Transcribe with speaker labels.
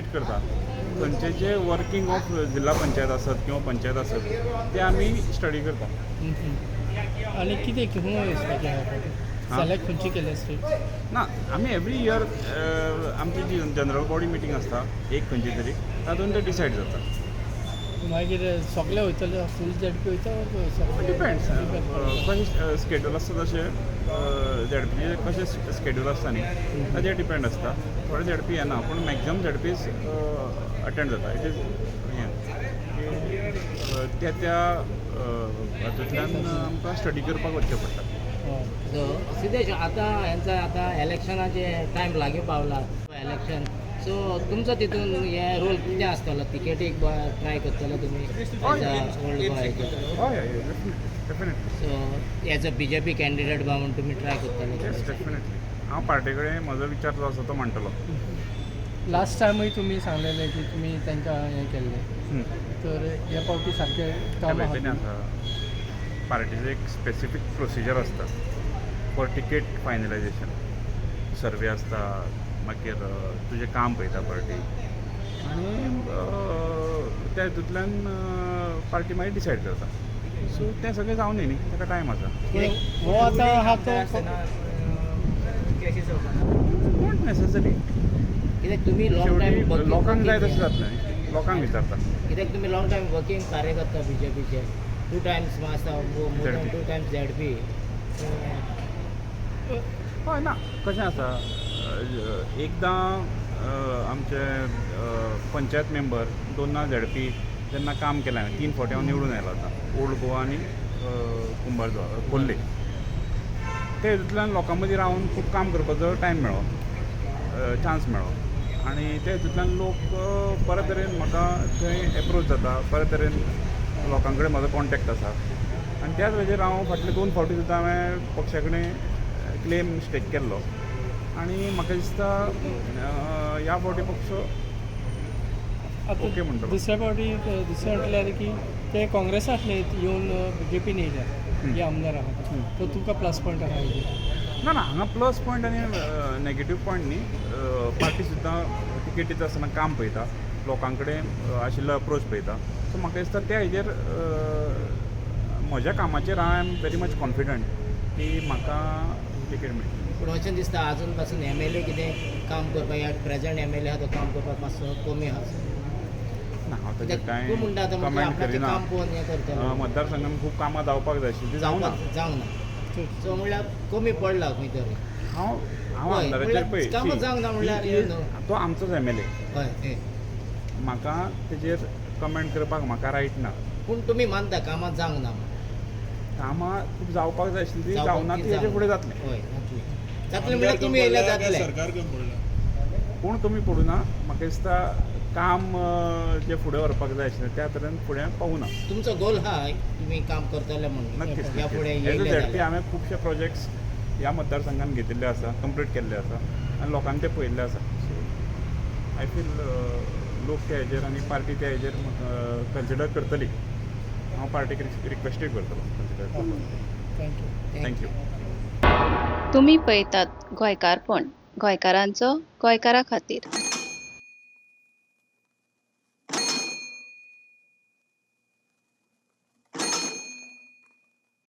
Speaker 1: Visit करता, थंयचे जे working of जिल्हा पंचायत आसत किंवा पंचायत आसत ते आमी स्टडी करता.
Speaker 2: आनी कितें खंय वचपाचें आहा?
Speaker 1: हा?
Speaker 2: सिलेक्ट खंयची केल्या स्ट्रीट?
Speaker 1: ना, आमी एवरी इयर आमची जी जनरल बॉडी मिटींग आसता एक खंयची तरी, तातूंत ते डिसायड जाता.
Speaker 2: मागीर सगळे वयतले, फूल झेडपी वयता or सगळे?
Speaker 1: डिपेंड्स.
Speaker 2: Depend.
Speaker 1: कशें स्केड्यूल आसता तशें, झेडपीचें कशें स्केड्यूल आसता न्ही ताजेर डिपेंड आसता. थोडे झेडपी येना, पूण मॅक्झिमम झेडपीज अटेंड जाता. It is हें की त्या त्या हातूंतल्यान आमकां स्टडी करपाक वचचें पडटा.
Speaker 2: हय.
Speaker 3: सो सिद्धेश, आतां हेंचा आतां इलेक्शनाचे टायम लागीं पावला, इलेक्शन, सो तुमचो तितून हे रोल कितें आसतलो? तिकेटीक ट्राय करतले तुमी एज अ ओल्ड गोवा हेजेर?
Speaker 1: हय हय, definitely.
Speaker 3: So as a BJP candidate बा म्हूण तुमी ट्राय करतले?
Speaker 1: येस, डेफिनेटली. हांव पार्टे कडेन म्हजो विचार जो आसा तो मांडटलो.
Speaker 2: लास्ट टायमूय तुमी सांगलेलें की तुमी तांकां हें केल्लें, तर हे फावटी सारकें काम
Speaker 1: पळय,
Speaker 2: आहा?
Speaker 1: आसा, पार्टीचो एक स्पेसिफीक प्रोसिजर आसता फॉर टिकेट फायनलायजेशन. सर्वे आसता, मागीर तुजें काम पळयता पार्टी आनी त्या हितूंतल्यान पार्टी मागीर डिसायड करता. सो तें सगळें जावं न्ही, ताका टायम आसा.
Speaker 2: पूण हो आतां आहा तो
Speaker 1: not necessary.
Speaker 3: कित्याक तुमी लॉंग टायम
Speaker 1: शेवटी लोकांक जाय तशें जातलें न्ही, लोकांक विचारता.
Speaker 3: कित्याक तुमी लॉंग टायम वर्किंग कार्यकर्ता बीजेपीचे, टू टायम्स आसा, more than
Speaker 1: ZP.
Speaker 3: Two times ZP.
Speaker 1: हय, ना, कशें आसा, एकदां आमचे पंचायत मेंबर, दोनदां झेडपी जेन्ना काम केलें हांवें, तीन फावटी हांव निवडून आयलो आतां ओल्ड गोवा आनी कुंभारजुवा, खोर्ले, ते हितूंतल्यान लोकां मदीं रावन खूब काम करपाचो टायम मेळ्ळो, चान्स मेळ्ळो आनी ते हितूंतल्यान लोक बरे तरेन म्हाका थंय एप्रोच जाता, बरे तरेन लोकां कडेन म्हजो कॉन्टेक्ट आसा आनी त्याच वेळाचेर हांव फाटले दोन फावटी सुद्दां हांवें पक्षा कडेन क्लेम स्टेक केल्लो आनी म्हाका दिसता ह्या फावटी पक्ष
Speaker 2: आतां
Speaker 1: ओके म्हणटलो.
Speaker 2: दुसऱ्या फावटी, दुसरें म्हटल्यार की ते काँग्रेसांतले येवन बीजेपीन येयल्या, हे आमदार आहा, तो तुमकां प्लस पॉयंट आहा हेजेर?
Speaker 1: ना ना, हांगा प्लस पॉयंट आनी नेगेटीव पॉयंट न्ही. पार्टी सुद्दां तिकेट दिता आसतना काम पळयता, लोकां कडेन आशिल्लो अप्रोच पळयता. सो म्हाका दिसता त्या हेजेर, म्हज्या कामाचेर I am very much confident की म्हाका तिकेट मेळटली.
Speaker 3: पूण अशें दिसता, आजून पासून एमएलए कितें काम करपाक, ह्या प्रेझेंट एमएलए आहा तो काम करपाक मातसो कमी आहा.
Speaker 1: ना, हांव ताजेर
Speaker 3: कित्याक
Speaker 1: कांय
Speaker 3: तूं म्हणटा आतां म्हणजे
Speaker 1: कमेंट
Speaker 3: आपणाचें
Speaker 1: करिना.
Speaker 3: काम पळोवन हें करतलो.
Speaker 1: मतदारसंघान खूब कामां जावपाक जाय आशिल्लीं, ती जावना.
Speaker 3: जावंक ना, सो म्हणल्यार कमी पडला खंय तरी.
Speaker 1: हांव हांव
Speaker 3: हय,
Speaker 1: आमदाराचेर
Speaker 3: म्हणल्यार
Speaker 1: पळय
Speaker 3: कामां जावंक ना म्हणल्यार
Speaker 1: he is-
Speaker 3: न्हू.
Speaker 1: तो आमचोच एमएलए.
Speaker 3: हय हे.
Speaker 1: म्हाका तेजेर कमेंट करपाक म्हाका रायट ना.
Speaker 3: पूण तुमी मानता कामां जावंक ना?
Speaker 1: कामां खूब जावपाक जाय आशिल्लीं, ती जावना, ती हेजे फुडें जातलें.
Speaker 3: हय, जातलें, जातलें म्हणल्यार तुमी येयल्यार जातलें.
Speaker 4: सरकार कमी पडला?
Speaker 1: कोण कमी पडूं ना. म्हाका दिसता काम जें फुडें व्हरपाक जाय आशिल्लें त्या तरेन फुडें पावूना.
Speaker 3: तुमचो गोल हा, तुमी काम करतले म्हणून
Speaker 1: नक्कीच.
Speaker 3: ह्या फुडें
Speaker 1: एज अ
Speaker 3: येयले
Speaker 1: झेडपी
Speaker 3: जाल्यार.
Speaker 1: हांवें खुबशे प्रोजेक्ट्स ह्या मतदारसंघान घेतिल्ले आसा, कंप्लीट केल्ले आसा आनी लोकांनी ते पळयल्ले आसा. सो I feel लोक त्या हेजेर आनी पार्टी त्या हेजेर कन्सिडर करतली. हांव पार्टीक रिक्वेस्टूय करतलो कन्सिडर करपाक.
Speaker 2: Thank you.
Speaker 1: Thank you.
Speaker 5: तुमी पळयतात गोंयकारपण, गोंयकारांचो गोंयकारा खातीर.